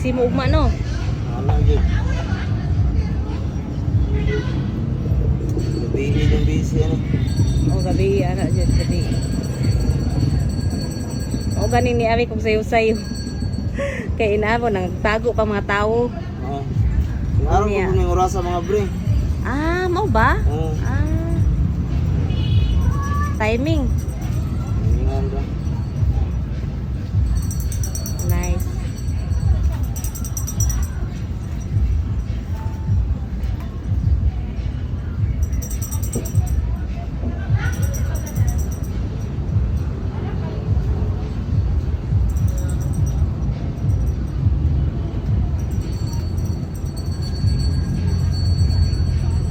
Busy mo ugma, no? Ano gyud. Gabi yung busy ano. O gabi, ana jud gabi. O gani ni ari kog sayo-sayo. Kay inaabo nagtago pa mga tao. Oo. Ang araw Unya. ko ning orasa, mga bre. Ah, mao ba? Oo. Ah. Timing.